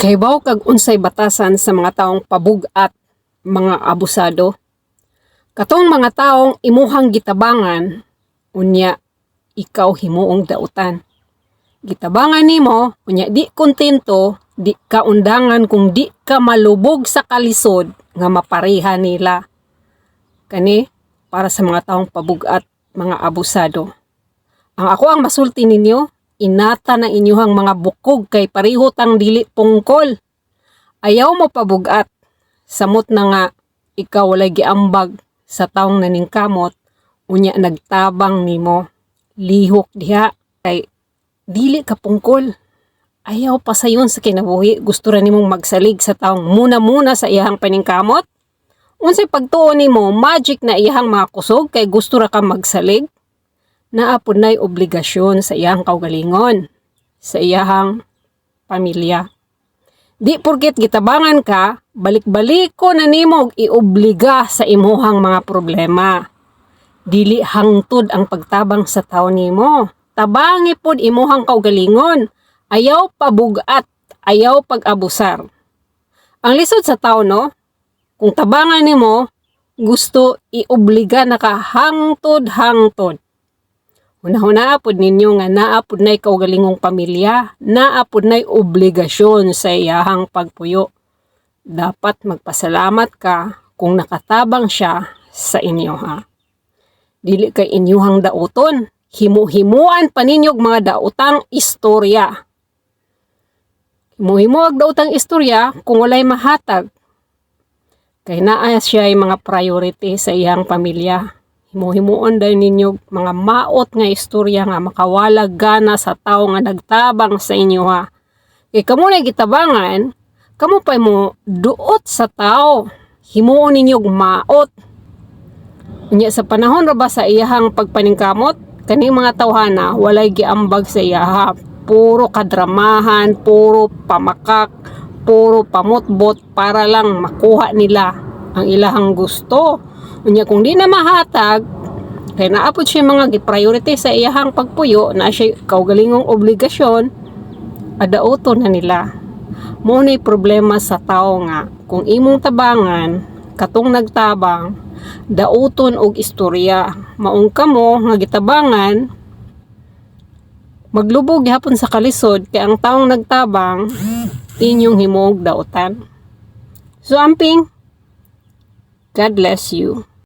Kahibaw kag unsay batasan sa mga taong pabug-at, mga abusado? Katong mga taong imuhang gitabangan, unya ikaw himuong dautan. Gitabangan nimo, unya di kontento, di ka undangan kung di ka malubog sa kalisod nga mapareha nila. Kani para sa mga taong pabug-at, mga abusado. Ang ako ang masulti ninyo, inata na inyuhang mga bukog kay pareho tang dili pungkol. Ayaw mo pabugat. Samot na nga ikaw walay giambag sa taong naningkamot, unya nagtabang nimo. Lihok diha kay dili ka pungkol. Ayaw pasayon sa kinabuhi, gusto ra nimong magsalig sa taong muna-muna sa iyahang paningkamot. Unsay pagtuo nimo, magic na iyahang mga kusog kay gusto ra ka magsalig? Naa pod nay obligasyon sa iyang kaugalingon, sa iyahang pamilya. Di porket gitabangan ka, balik-baliko na nimo og iobliga sa imuhang mga problema. Dili hangtod ang pagtabang sa tao nimo. Tabangi pod imuhang kaugalingon. Ayaw pabugat, ayaw pag-abusar. Ang lisod sa tao, no? Kung tabangan nimo, gusto iobliga na ka hangtod-hangtod. Hunahunaa pod ninyo nga naa pod nay kaugalingong pamilya, naa pod nay obligasyon sa iyahang pagpuyo. Dapat magpasalamat ka kung nakatabang siya sa inyo, ha. Dili kay inyuhang dauton, himu-himuan pa ninyo og mga daotang istorya. Himu-himo og daotang istorya kung walay mahatag. Kay naa siya mga priority sa iyang pamilya. Himu-himuon dayon ninyo mga maot nga istorya nga makawalag gana sa tawo nga nagtabang sa inyo, ha. Kay kamo na gitabangan, kamo pa mo duot sa tao. Himuon ninyo og maot. Unya sa panahon ra ba sa iyahang pagpaningkamot, kani mga tawhana walay giambag sa iyaha. Puro kadramahan, puro pamakak, puro pamutbot para lang makuha nila ang ilahang gusto. Unya kung di na mahatag, kay naa pod siya mga gi-priority sa iyahang pagpuyo, na siya kaugalingong obligasyon, adauto na nila. Mao na'y problema sa tao nga kung imong tabangan, katong nagtabang, dauton og istorya. Maong kamo nga gitabangan, maglubog gihapon sa kalisod kay ang taong nagtabang inyong himuog dautan. So amping, God bless you.